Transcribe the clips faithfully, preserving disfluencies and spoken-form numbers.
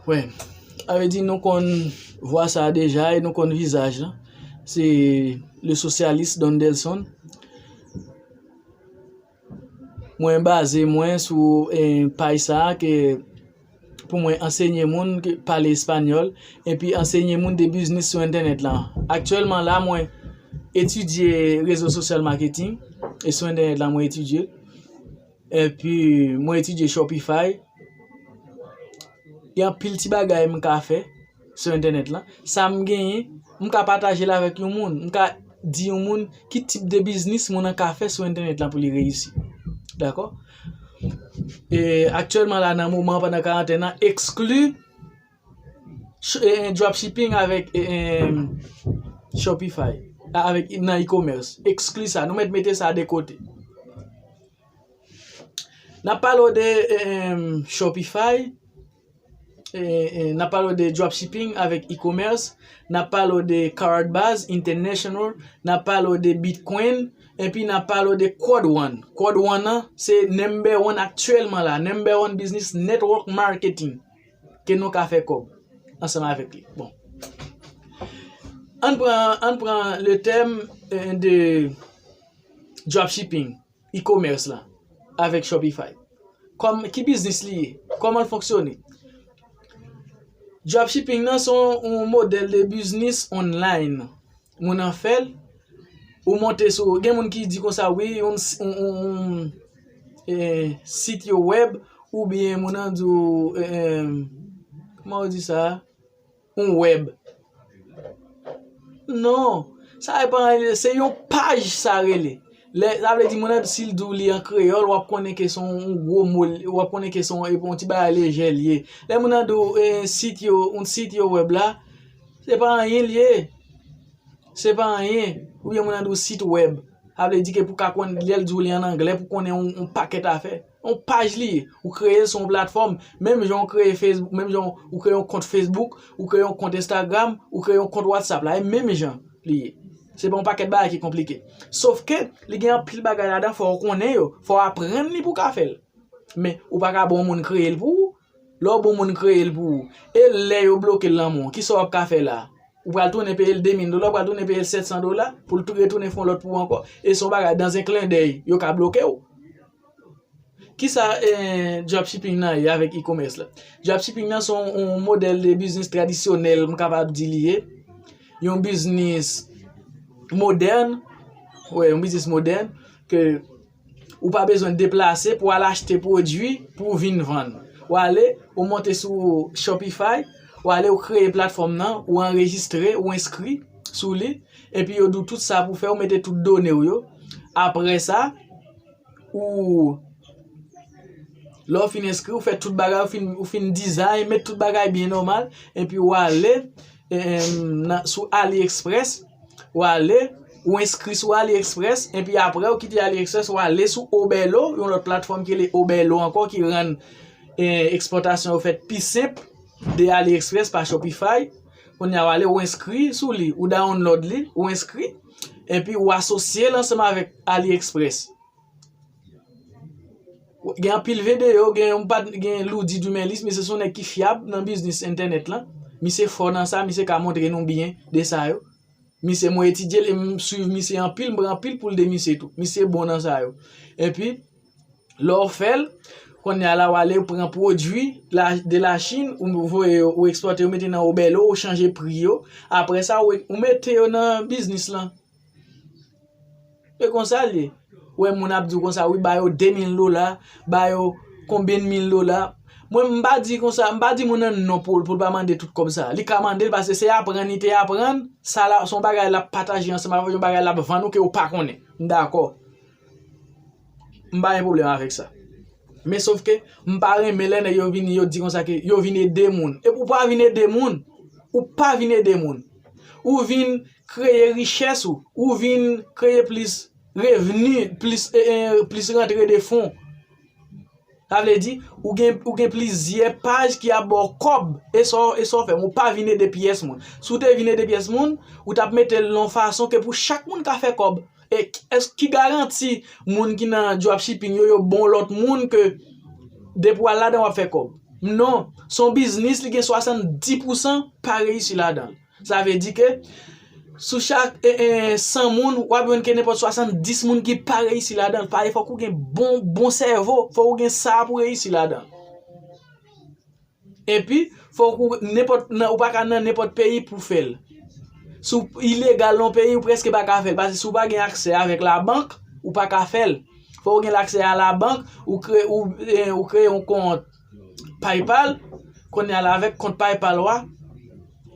Wi, sa vle di nou konn vwa sa a deja e nou konn vizaj la. Se le sosyalist Don Delson. Mwen baze mwen sou eh, paj sa a ke pou mwen ansenye moun ke pale espanyòl epi ansenye moun de biznis sou entènèt la. Aktyèlman la mwen etidye rezo sosyal maketing e sou entènèt la mwen etidye. Epi mwen etidye Shopify. Gen anpil ti bagay m ka fè sou entènèt lan. Sa m genyen, m ka pataje l avèk yon moun. M ka di yon moun ki tip de biznis moun nan ka fè sou entènèt lan pou li reyisi. Dakò? E aktyèlman la nan moman pandan karantèn nan, ekskli ch- e, e, dropshipping avèk e, e, Shopify, avèk nan e-commerce. Ekskli sa, nou mèt mete sa de kote. N ap pale w de em, Shopify, e, e, n ap pale w de dropshipping avèk e-commerce, n ap pale w de Karatbars International, n ap pale w de Bitcoin, epi n ap pale w de Quad One. Quad One an, se number one aktyèlman la, number one business network marketing ke nou ka fè kòb ansanm avèk li. Bon. Ann pran, ann pran le thème eh, de dropshipping, e-commerce la, avèk Shopify. Kòm, ki biznis li ye? Kòman l fonksyone? Dropshipping nan se yon, yon modèl de biznis online. Moun nan fè l, ou monte sou, gen moun ki di konsa, wi, yon, yon, yon, yon eh, sit yo wèb, oubyen moun nan di w, eh, kòman yo di sa? Yon wèb. Non, sa e pa anyen, se yon paj sa rele. Lè, sa vle di moun nan si l di w li an kreyòl, w ap konnen ke se yon gwo mo, w ap konnen ke se yon, yon ti bagay lejè li ye. Lè moun nan di w eh, sit yo, yon sit yo wèb la, se pa anyen li ye. Se pa anyen. Oubyen moun nan di w sit wèb. Sa vle di ke pou ka konn, lè l di w li an anglè, pou konnen yon, yon pakèt afè. Yon paj li ye. Ou kreye l sou yon platfòm. Menm jan ou kreye Facebook, menm jan ou kreye yon kont Facebook, ou kreye yon kont Instagram, ou kreye yon kont WhatsApp la. E menm jan li ye. Se pa yon pakèt bagay ki konplike. Sof ke li gen anpil bagay ladan, fò w konnen yo. Fò w aprann li pou w ka fè l. Men, ou pa ka ba yon moun kreye l pou ou. Lè w ba yon moun kreye l pou ou, e lè yo bloke l nan men w, kisa w ap ka fè la? Ou pral tounen peye l de mil dola, ou pral tounen peye l sèt san dola, pou l tou retounen fè yon lòt pou ou ankò. E se yon bagay, dans un clin d'œil, yo ka bloke w. Kisa eh, dropshipping nan ye avèk e-commerce la? Dropshipping nan se yon, yon modèl de biznis tradisyonèl, m kapab di li ye. Yon biznis modèn, wi, yon biznis modèn, ke ou pa bezwen deplase pou al achte pwodui pou w vin vann. Ou ale, ou monte sou Shopify, ou ale, ou kreye platfòm nan, ou anrejistre, ou enskri sou li, epi yo di w tout sa pou fè, ou mete tout done w yo. Apre sa, ou, lè w fin enskri, ou fè tout bagay, ou fin, ou fin dizay, met tout bagay byen nòmal, epi ou ale, em, nan, sou AliExpress, ou ale, ou enskri sou AliExpress, epi apre ou kite AliExpress, ou ale sou Oberlo, yon lòt platfòm ki rele Oberlo ankò, ki rann eh, ekspòtasyon yo fèt pi senp de AliExpress pa Shopify. Kounye a, ou ale, ou enskri sou li, ou download li, ou enskri, epi ou asosye l ansanm avèk AliExpress. Gen anpil videyo, gen yon pat, gen Loudi Dumelis, misye se yon nèg ki fyab nan biznis entènèt lan. Misye fò nan sa, misye ka montre nou byen de sa yo. Misye mwen etidye l e m swiv misye anpil, m pran anpil poul de misye tou. Misye bon nan sa yo. Epi, lè w fè l, kounye a la w ale pran pwodui la, de la Chine, ou voye yo, ou ekspòte yo, mete nan Oberlo, ou chanje pri yo. Apre sa, ou, ou mete yo nan biznis lan. E konsa l ye. Ou wè moun ap di w konsa, wi, ba yo de mil dola, ba yo konbyen mil dola. Mwen, m pa di konsa, m pa di moun nan non pou, pou l pa mande tout kòb sa. Li ka mande l paske se aprann li te aprann, sa la, se yon bagay l ap pataje ansanm avè w, yon bagay l ap vann ou ke ou pa konnen. M dakò. M pa gen pwoblèm avèk sa. Men sof ke, m pa renmen lè nèg yo vini, yo di konsa ke yo vin ede moun. Epi ou pa vin ede moun. Ou pa vin ede moun. Ou vin kreye richès ou. Ou vin kreye plis revni, plis, eh, eh, plis rantre de fon. Sa vle di, ou gen, ou gen plizyè paj ki ap ba w kòb. E sa w, e sa w fè, ou pa vin ede pyès moun. Si w te vin ede pyès moun, ou t ap mete l nan yon fason ke pou chak moun ka fè kòb. E k- èske ki garanti moun ki nan dropshipping yo, yo bon lòt moun ke depi w al ladan w ap fè kòb? Non, se yon biznis, li gen swasanndis pousan pa reyisi ladan l. Sa vle di ke sou chak e, e, san moun, w ap jwenn ke nenpòt swasanndis moun ki pa reyisi ladan l. Paske fòk ou gen bon, bon sèvo, fòk ou gen sa pou reyisi ladan l. Epi, fòk ou, nenpòt, nan, ou pa ka nan nenpòt peyi pou fè l. Si w ilegal nan yon peyi, ou prèske pa ka fè l. Paske si w pa gen aksè avèk labank, ou pa ka fè l. Fòk ou gen aksè a labank, ou kreye, ou, e, ou kreye yon kont PayPal, kounye a la avèk kont PayPal ou a,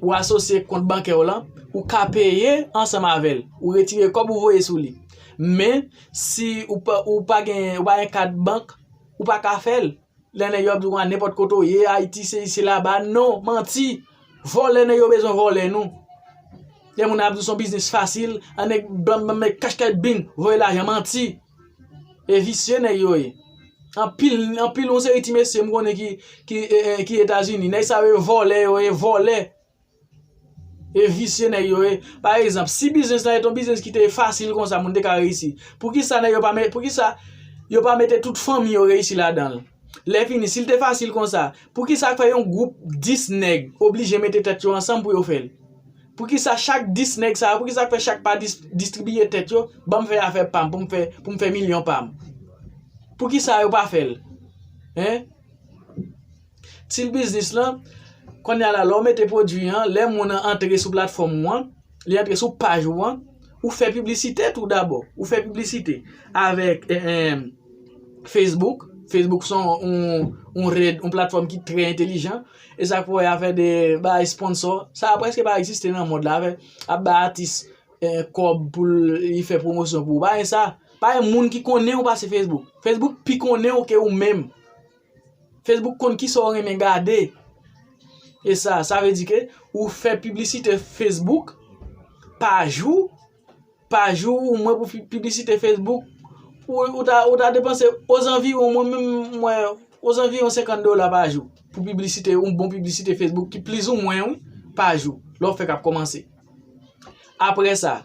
ou asosye kont bankè w lan, ou ka peye ansanm avè l. Ou retire kòb ou voye sou li. Men, si ou pa, ou pa gen, ou pa gen kat bank, ou pa ka fè l. Lè nèg yo ap di w a nenpòt kote w ye, Ayiti, se isi laba, non, manti. Vòlè nèg yo bezwen vòlè nou. Lè moun ap di w se yon biznis fasil, an nèg blan, blan, blan, kach, kach, bing, voye lajan, manti. E visye nèg yo ye. Anpil, anpil yon seri ti mesye m konnen ki, ki, e, e, ki Etazini. Nèg sa yo e vòlè, yo e vòlè. E visye nèg yo ye. Pa egzanp, si biznis lan te yon biznis ki te fasil konsa, moun te ka reyisi. Poukisa nèg yo pa met, poukisa yo pa mete tout fanmi yo reyisi ladan l? Lè fini, si l te fasil konsa, poukisa k fè yon gwoup dis nèg oblije mete tèt yo ansanm pou yo fè l? Poukisa chak dis nèg sa yo, poukisa k fè chak pa dis, distribiye tèt yo, ban m fè afè pa m, pou m fè, pou m fè milyon pa m? Poukisa yo pa fè l? Hein? Stil biznis lan, kounye a la, lè w mete pwodui an, lè moun an antre sou platfòm ou an, li antre sou paj ou an, ou fè piblisite tou dabò. Ou fè piblisite avèk, eh, eh, Facebook. Facebook se yon, yon, yon rèd, yon platfòm ki trè entèlijan. E sa k fè w wè afè de bagay sponsò. Sa a prèske pa egziste nan mond la. Afè ap bay atis, eh, kòb pou l, li fè pwomosyon pou ou. Pa gen sa. Pa gen moun ki konnen w pase Facebook. Facebook pi konnen w ke ou menm. Facebook konn kisa w renmen gade. E sa, sa vle di ke ou fè piblisite Facebook pa jou, pa jou, ou mwen pou pi-, piblisite Facebook, ou, ou ta, ou ta depanse ozanviwon, mwen menm, mwen, ozanviwon senkant dola pa jou pou piblisite, yon bon piblisite Facebook ki plizoumwen, wi, pa jou, lè w fèk ap kòmanse. Apre sa,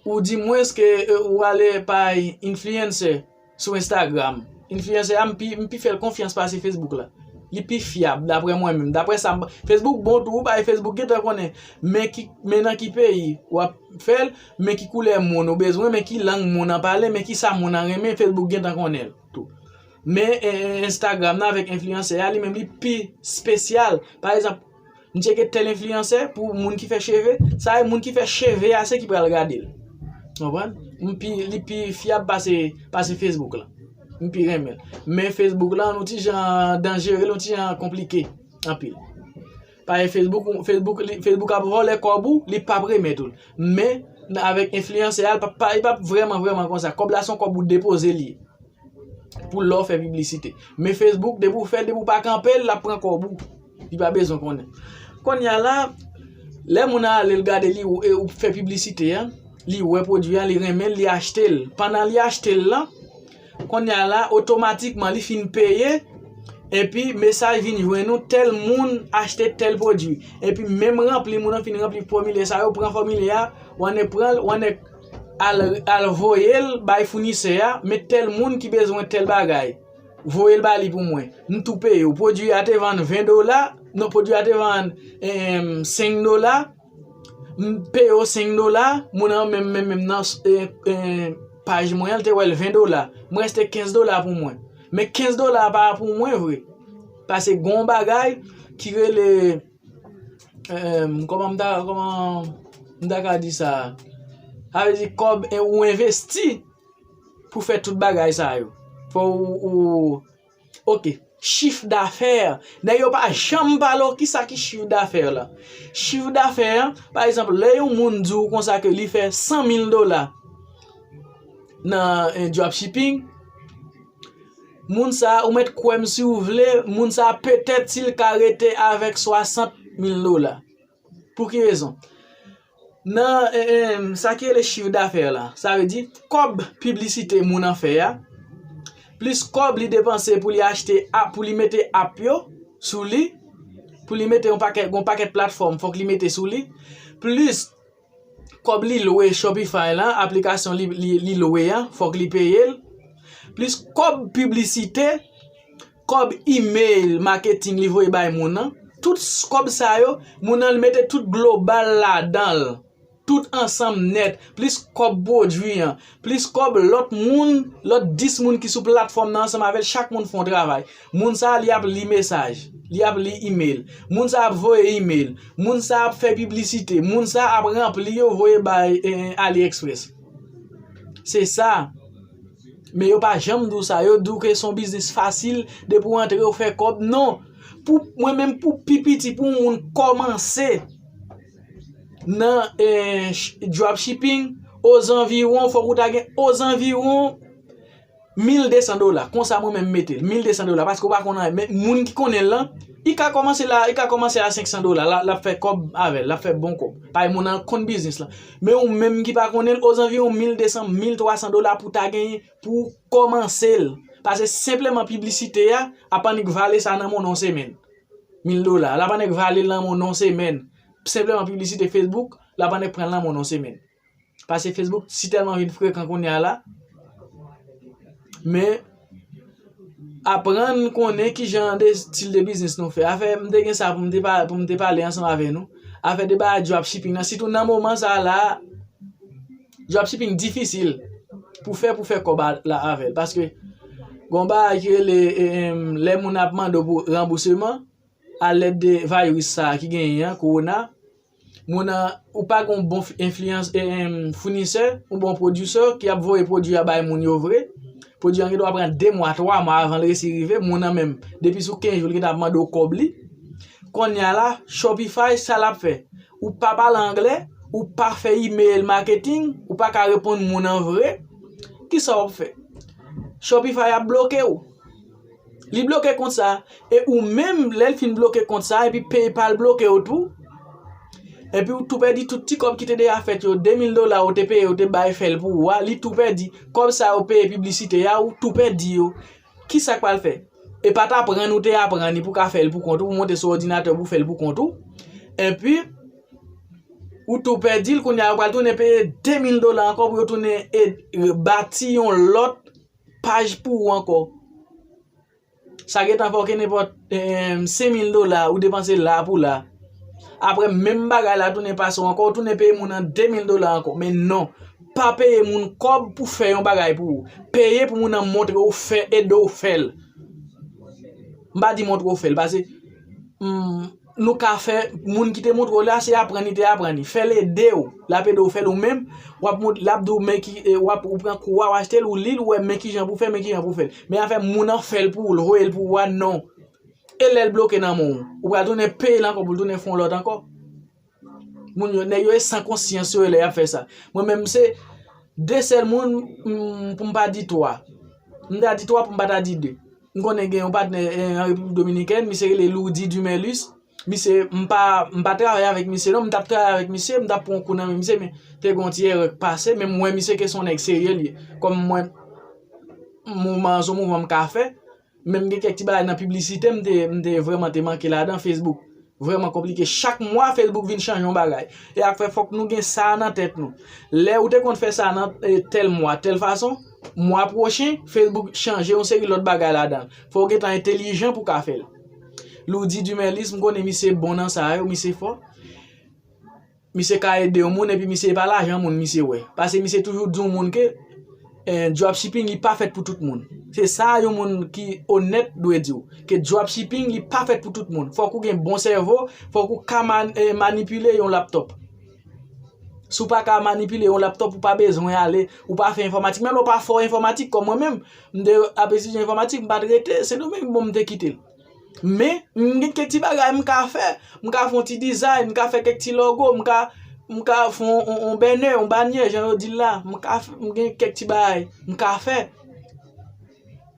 ou di mwens ke, e, ou ale pay influencer sou Instagram. Influencer a, m pi, m pi fè l konfyans pase Facebook la. Li pi fyab, daprè mwen menm. Daprè sa, m, Facebook bon tou, ou bay Facebook gentan konnen. Men ki, men nan ki peyi w ap fè l, men ki koulè moun ou bezwen, men ki lang moun an pale, men ki sa moun an renmen, Facebook gentan konnen l tou. Men, e, e, Instagram nan avèk enfliyansè a, li menm li pi espesyal. Pa egzanp, m tcheke tèl enfliyansè pou moun ki fè cheve, sa e moun ki fè cheve a se ki pral gade l. Konprann? M pi, li pi fyab pase, pase Facebook la. M pi renmen l. Men Facebook la, yon ti jan danjere, yon ti jan konplike anpil. Paske Facebook, Facebook, li, Facebook ap vòlè kòb ou, li p ap remèt ou l. Men, avèk enfliyansè a, li p ap, li p ap vrèman, vrèman konsa. Kòb la se yon kòb ou depoze li ye. Pou lè w fè piblisite. Men Facebook, depi w fè, depi w pa kanpe l, l ap pran kòb ou. Li pa bezwen konnen. Kounye a la, lè moun nan ale l gade li, e, ou fè piblisite a, li wè pwodui a, li renmen l, li achte l. Pandan li achte l lan, kounye a la, otomatikman, li fin peye, epi mesaj vin jwenn ou, tèl moun achte tèl pwodui. Epi menm ranpli, moun nan fin ranpli fòmilè sa yo, pran fòmilè a, w annik pran l, w annik al, al voye l bay founisè a, men tèl moun ki bezwen tèl bagay. Voye l ba li pou mwen. M tou peye w. Pwodui a te vann ven dola, non, pwodui a te vann, em, senk dola, m peye w senk dola, moun nan menm, menm, menm nan, e, e, paj mwen an, l te wè l ven dola. M reste kenz dola pou mwen. Men kenz dola a pa pou mwen vre. Paske gon bagay ki rele, em, kòman m ta, kòman m ta ka di sa? Sa vle di kòb, e, ou envesti pou fè tout bagay sa yo. Fò ou, ou, ok, chif dafè. Nèg yo pa janm pale w kisa ki chif dafè la. Chif dafè, pa egzanp, lè yon moun di w konsa ke li fè san mil dola nan, eh, dropshipping, moun sa, ou mèt kwè m si w vle, moun sa petèt si l ka rete avèk swasant mil dola. Pou ki rezon? Nan, eh, eh, sa ki rele chif dafè la, sa vle di kòb piblisite moun an fè a, plis kòb li depanse pou li achte app, pou li mete app yo sou li, pou li mete yon pakèt, yon pakèt platfòm, fòk li mete sou li, plis kòb li lwe Shopify la, aplikasyon li, li, li lwe a, fòk li peye l, plis kòb piblisite, kòb email marketing li voye bay moun nan, tout s- kòb sa yo, moun nan li mete tout global ladan l. Tout ansanm nèt, plis kòb pwodui an, plis kòb lòt moun, lòt dis moun ki sou platfòm nan ansanm avè l, chak moun fè yon travay. Moun sa a, li ap li mesaj, li ap li email. Moun sa a ap voye email. Moun sa a ap fè piblisite. Moun sa a ap ranpli yo, voye bay eh, AliExpress. Se sa. Men yo pa janm di w sa. Yo di w ke se yon biznis fasil, depi w antre, w fè kòb. Non. Pou mwen menm, pou pi piti, pou yon moun kòmanse nan eh, ch- dropshipping, ozanviwon, fòk ou ta gen ozanviwon mil de san dola. Konsa mwen menm mete l, mil de san dola, paske ou pa konn anyen. Men moun ki konnen l lan, li ka kòmanse la, li ka kòmanse a senk san dola, la, l ap fè kòb avè l, l ap fè bon kòb. Paske moun nan konn biznis lan. Men ou menm ki pa konnen l, ozanviwon mil de san, mil twa san dola pou ta genyen, pou w kòmanse l. Paske senpleman piblisite a, ap annik vale sa nan men w nan yon semèn. Mil dola, l ap annik vale l nan men w nan yon semèn. Senpleman piblisite Facebook, l ap annik pran l nan men w nan yon semèn. Paske Facebook si tèlman vin frekan kounye a la. Men, aprann konnen ki jan de stil de biznis nou fè. Afè, m te gen sa pou m te pa- pou m te pale ansanm avè nou. Afè de bagay dropshipping nan, sitou nan moman sa a la, dropshipping difisil pou fè, pou fè kòb a- la avè l. Paske, gon bagay ki rele, em, lè moun ap mande w pou ranbouseman, alèd de virus sa a ki genyen an, kowona, moun nan, ou pa gen yon bon f- enfliyans, em, founisè, yon bon pwodisè ki ap voye pwodui a bay moun yo vre. Pwodui an gen dwa pran de mwa, twa mwa avan l resi rive. Moun nan menm, depi sou kenz jou, li gentan ap mande w kòb li. Kounye a la, Shopify, sa l ap fè? Ou pa pale anglè, ou pa fè email marketing, ou pa ka reponn moun an vre. Kisa w ap fè? Shopify ap bloke w. Li bloke kont sa. E ou menm, lè l fin bloke kont sa, epi PayPal bloke w tou. Epi ou tou pèdi tout ti kòb ki te deja fèt yo, de mil dola ou te peye, ou te bay fè l pou ou a, li tou pèdi. Kòb sa yo peye piblisite a, ou tou pèdi yo. Kisa k pral fè? E pa t aprann ou te aprann li pou ka fè l pou kont ou, pou monte sou òdinatè pou fè l pou kont ou. Epi, ou tou pèdi l, kounye a yo pral tounen peye de mil dola ankò pou yo tounen e- bati yon lòt paj pou ou ankò. Sa gentan fè w ke nenpòt, em, senk mil dola ou depanse la pou la. Apre, menm bagay la tounen pase w ankò, ou tounen peye moun nan de mil dola ankò. Men non, pa peye moun kòb pou fè yon bagay pou ou. Peye pou moun nan montre w fè, ede w fè l. M pa di montre w fè l, paske, mm, nou ka fè, moun ki te montre w la, se aprann li te aprann li. Fè l ede w. L ap ede w fè l ou menm. W ap mont, l ap di w men ki, e, w ap, ou pran kou a, w achte l, ou li l, ou wè men ki jan pou fè, men ki jan pou fè l. Men afè moun nan fè l pou ou, l voye l pou ou a, non. E lè l bloke nan men w, ou pral tounen peye l ankò pou l tounen fè yon lòt ankò. Moun yo, nèg yo e san konsyans yo lè y ap fè sa. Mwen menm se de sèl moun, mm, pou m pa di twa. M ta di twa pou m pa ta di de. M konnen gen yon patnè, eh, an Repiblik Dominikèn, misye rele Lourdy Dumerlus. Misye, m pa, m pa travay avèk misye non, m t ap travay avèk misye, m t ap pran yon kou nan men misye, men te gen yon ti erè k pase, men m wè misye ke se yon nèg serye li ye. Kòm mwen, mouvman an se yon mouvman m ka fè, men m gen kèk ti bagay nan piblisite, m te, m te vrèman te manke ladan Facebook. Vrèman konplike. Chak mwa, Facebook vin chanje yon bagay. E ak fè fòk nou gen sa nan tèt nou. Lè ou te konn fè sa nan, eh, tèl mwa, tèl fason, mwa pwochen, Facebook chanje yon seri lòt bagay ladan l. Fò w gentan entèlijan pou w ka fè l. Lourdy Dumerlus, m konnen misye bon nan sa yo, misye fò. Misye ka ede yon moun, epi misye e pa lajan moun misye wè. Paske misye toujou di yon moun ke, eh, dropshipping, li pa fèt pou tout moun. Se sa yon moun ki onèt dwe di w. Ke dropshipping, li pa fèt pou tout moun. Fòk ou gen bon sèvo, fòk ou ka man- eh, manipile yon laptop. Si w pa ka manipile yon laptop, ou pa bezwen ale, ou pa fè enfòmatik. Menm lè w pa fò enfòmatik, kòm mwen menm, m te ap etidye enfòmatik, m pa t rete Sendomeng, bon, m te kite l. Men, m gen kèk ti bagay m ka fè. M ka fè yon ti dizay, m ka fè kèk ti logo, m ka, m ka fè yon, yon, yon bènè, yon banyè, jan yo di l la. M ka f- m gen kèk ti bagay m ka fè.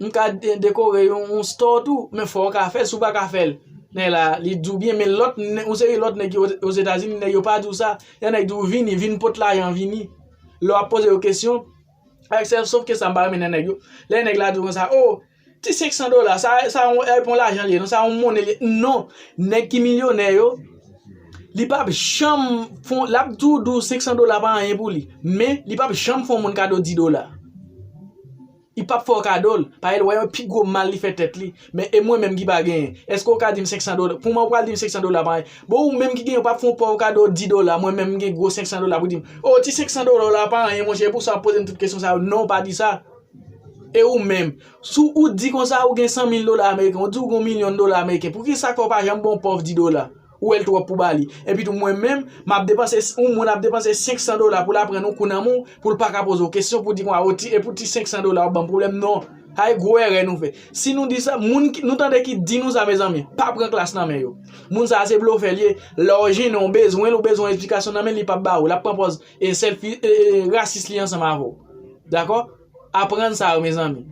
M ka de- dekore yon, yon store tou, men fò w ka fè l, si w pa ka fè l. Nèg la, li di w byen, men lòt, nè- yon seri lòt nèg yo Ozetazini, nèg yo pa di w sa. Yon nèg di w vini, vin pot lajan, vini. Lè w ap poze yo kesyon, avèk sèl sof ke sa m pa renmen nan nèg yo. Lè nèg la di w konsa, o, ti senk san dola, sa, sa yon, e pa yon lajan li ye, non, sa yon monnen li ye. Non, nèg ki milyonè yo, li p ap janm fè, l ap di w, di w senk san dola pa anyen pou li. Men, li p ap janm fè yon moun kado dis dola. Li p ap fè w kado l. Paske l wè yon pi gwo mal li fè tèt li. Men e mwen menm ki pa genyen. Èske w ka di m senksan dola? Kouman w pral di m senksan dola pa anyen? Bon, ou menm ki genyen, ou p ap fè yon pòv kado di dola. Mwen menm m gen gwo senksan dola pou di m, "O, ti senksan dola w la pa anyen, monchè, e pou sa w ap poze m tout kesyon sa yo." Non, w pa di sa. E ou menm, si w di konsa ou gen san mil dola ameriken, ou di w gen yon milyon dola ameriken, poukisa kè w pa janm ba yon pòv di dola? Ou wè l twòp pou ba li. Epi tou mwen menm, m ap depanse, yon moun ap depanse senksan dola pou l aprann yon kou nan men w, pou l pa ka poze w kesyon, pou di konsa, "O, ti, e pou ti senksan dola w ap ban m pwoblèm?" Non. Sa e gwo erè nou fè. Si nou di sa, moun ki, nou tande ki di nou sa, mezanmi, pa pran klas nan men yo. Moun sa a se blofè l ye. Lè w jennen, w bezwen l, ou bezwen yon esplikasyon nan men l, li p ap ba ou. L ap pran pòz e sèlfi, e, e, rasis li ansanm avè w. Dakò? Aprann sa yo, mezanmi.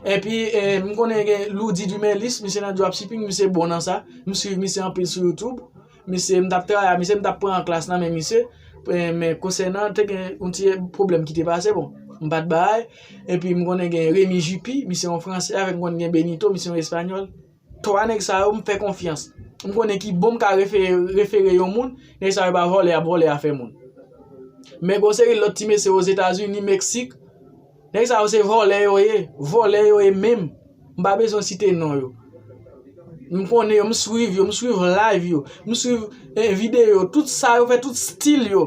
Epi, e, m konnen gen Loudy Dumelis, misye nan dropshipping, misye bon nan sa. M swiv misye anpil sou YouTube. Misye, m t ap travay a misye, m t ap pran klas nan men misye. E, men konsènan, te gen yon ti pwoblèm ki te pase, bon, m pa t bay. Epi m konnen gen Remy Juppy, misye yon fransè, avèk m konnen gen Benito, misye yon espanyòl. Twa nèg sa yo, m fè konfyans. M konnen ki bon m ka refe-, refere yon moun, nèg sa yo pa vòlè, y ap vòlè afè moun. Men gen yon seri lòt ti mesye Ozetazini, Meksik, nèg sa yo se vòlè yo ye, vòlè yo ye menm. M pa bezwen site non yo. M konnen yo, m swiv yo, m swiv live yo, m swiv, eh, videyo, tout sa yo fè, tout stil yo.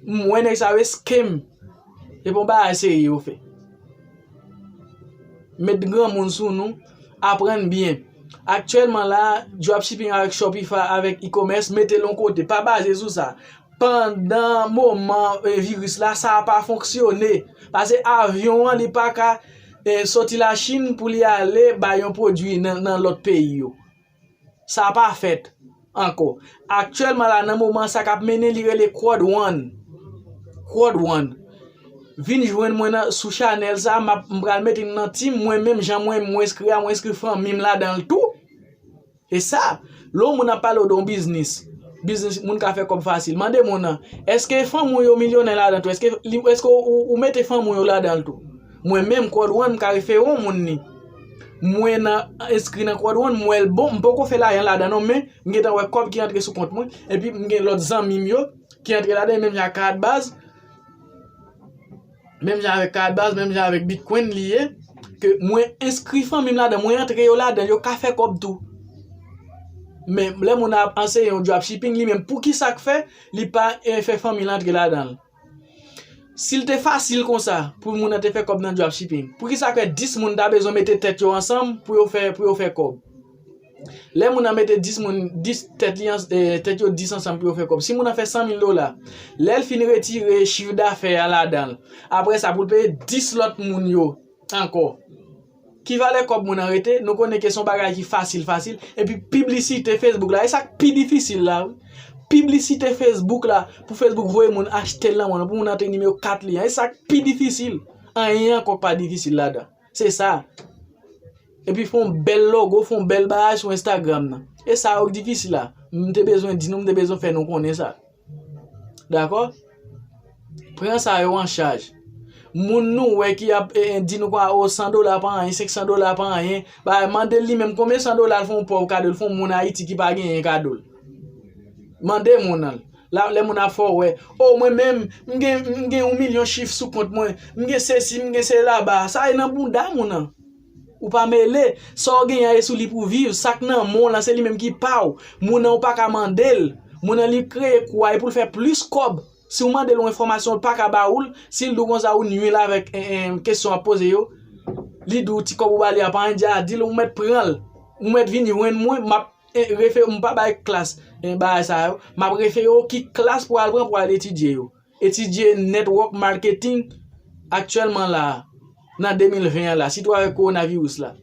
M wè nèg sa yo eskem. Se pa yon bagay serye yo fè. Met granmoun sou nou, aprann byen. Aktyèlman la, dropshipping avèk Shopify, avèk e-commerce, mete l yon kote. Pa baze sou sa. Pandan moman, eh, viris la, sa a pa fonksyone. Paske avyon an, li pa ka, eh, soti Lachin pou li ale bay yon pwodui nan, nan lòt peyi yo. Sa pa fèt ankò. Aktyèlman la, nan moman sa k ap mennen, li rele Quad One. Quad One. Vin jwenn mwen nan, sou chanèl sa, m ap, m pral mete n nan tim, mwen menm, jan mwen, mwen enskri a, mwen enskri fanmi m ladan l tou. E sa, lè yon moun ap pale w de yon biznis, biznis moun ka fè kòb fasil. Mande moun nan, èske fanmi w yo milyonè ladan tou? Èske li, èske ou, ou, ou mete fanmi w yo ladan l tou? Mwen menm, Quad One, m ka refere yon moun ni. Mwen nan, enskri nan Quad One, m wè l bon, m poko fè lajan ladan non, men m gentan wè kòb ki antre sou kont mwen, epi m gen lòt zanmi m yo ki antre ladan, menm jan ak Card Base, menm jan avèk Card Base, menm jan avèk Bitcoin li ye, ke mwen enskri fanmi m ladan, mwen antre yo ladan, yo ka fè kòb tou. Men lè moun ap anseye yon dropshipping, li menm, poukisa k fè li pa, eh, fè fanmi l antre ladan l? Si l te fasil konsa pou moun nan te fè kòb nan dropshipping, poukisa k fè dis moun ta bezwen mete tèt yo ansanm pou yo fè, pou yo fè kòb? Lè moun nan mete dis moun, dis tèt li ans-, eh, tèt yo dis ansanm pou yo fè kòb. Si moun nan fè san mil dola, lè l fin retire chif dafè a ladan l, apre sa pou l peye dis lòt moun yo ankò. Ki valè kòb moun nan rete? Nou konnen ke se yon bagay ki fasil, fasil. Epi piblisite Facebook la, e sa k pi difisil la, wi. Piblisite Facebook la, pou Facebook voye moun achte l nan men w, pou moun antre nimewo kat li an. E sa k pi difisil. Anyen ankò k pa difisil ladan. Se sa. Epi fè yon bèl logo, fè yon bèl bagay sou Instagram nan. E sa yo k difisil la. M te bezwen di nou, m te bezwen fè nou konnen sa. Dakò? Pran sa yo an chaj. Moun nou wè ki ap, eh, eh, di nou kwa, "O, san dola pa anyen, senksan dola pa anyen." Ba, mande l li menm konbyen san dola l fè yon pòv kado, l fè yon moun Ayiti ki pa genyen kado l. Mande moun nan. La, lè moun ap fè w wè, "O, mwen menm, m gen, m gen yon milyon chif sou kont mwen, m gen sesi, m gen sela." Ba, sa e nan bounda moun nan. Ou pa mele, sa w genyen an e sou li pou viv, sa k nan men w lan se li menm ki pa w. Moun nan ou pa ka mande l. Moun nan li kreye kou a e pou l fè plis kòb. Si w mande l yon enfòmasyon, l pa ka ba ou l. Si l di w konsa ou nui l avèk, en, en, kesyon w ap poze yo, li di w ti kòb ou ba li a pa anyen, di a, di l ou mèt pran l. Ou mèt vin jwenn mwen, m ap, en, refe-, m pa bay klas, en, bagay sa yo. M ap refere w ki klas pou al pran pou al etidye yo. Etidye network marketing aktyèlman la a, nan de mil ven an la, sitou avèk kowonaviris la.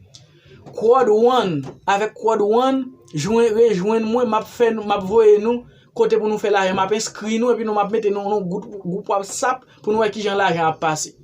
Quad One, avèk Quad One, jwenn, rejwenn mwen, m ap fè nou, m ap voye nou kote pou nou fè lajan, m ap enskri nou, epi nou m ap mete nou nan gwoup, gwoup WhatsApp pou nou wè kijan lajan ap pase.